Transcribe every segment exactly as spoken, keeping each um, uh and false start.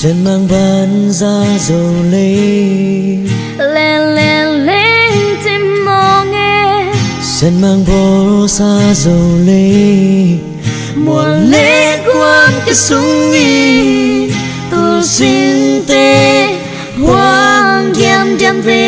Senmang banza zo lei, len len leng tim mong e. Senmang bolsa zo lei, mual le guam ka sung i tul sinte huang diamdiam ve.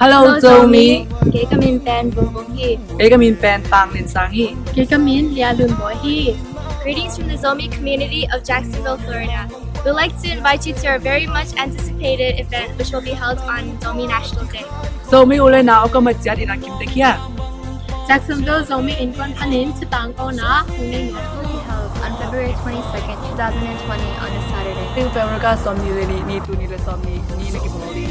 Hello, Zomi. Kei ka min pen Vung Vung hi. Kei ka min pen Tang Lin Sang hi. Kei ka min Lia Lun Bawi hi. Greetings from the Zomi community of Jacksonville, Florida. We'd like to invite you to our very much anticipated event, which will be held on Zomi National Day. Zomi u le nau ka mat ciat in a kim tek hiam? Jacksonville Zomi Innkuan panin thutangkona hong nei nuam. Will be held on February twenty-second, two thousand and twenty, on a Saturday. Tul sawmnih le nih, ni tul nih le sawmnih ni na kibawl ding.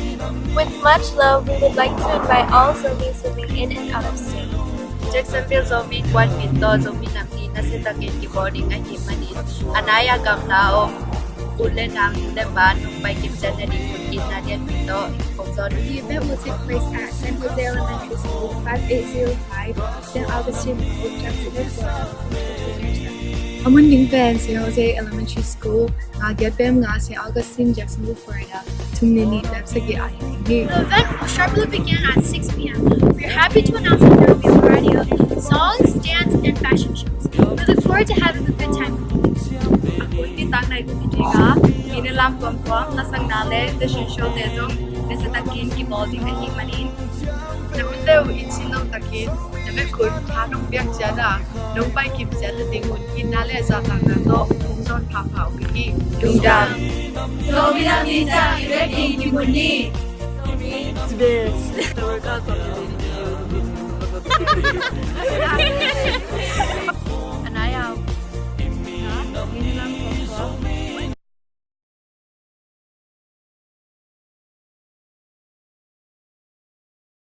With much love, we would like to invite all Zomis living in and out of state. Jacksonville Zomi Innkuan min tawh Zomi Nam Ni nasia takin kibawl ding ahih manin, a nai a gamla om u le nau, nu le pa, nungpai kipciat nading hun itna lianpi tawh kong zawn uh hi. The event will take place at San Jose Elementary School, five eight zero five Saint Augustine Road, Jacksonville, Florida. A mun ding pen Saint Jose Elementary School, nga giat pem nga Saint Augustine, Jacksonville, Florida, thum ni nih pem sagih ah hi ding hi. The event will sharply begin at six p.m. We're happy to announce that there will be a variety of songs, dance, and fashion shows. We look forward to having a good time with you. A hun nitak nai kum hi ding a, mi ne lam tuamtuam, lasakna le fashion show te zong nasia takin kibawl ding ahih manin, na hunte uh in sin lo takin na bek un tha nong piak ciat a, nong pai kip ciat nading un itna le zahtakna tawh hong zawn phapha uh hi. Lungdam. Zomi Nam Ni ciang i bek in kimun ni. It's best. The workout of the day.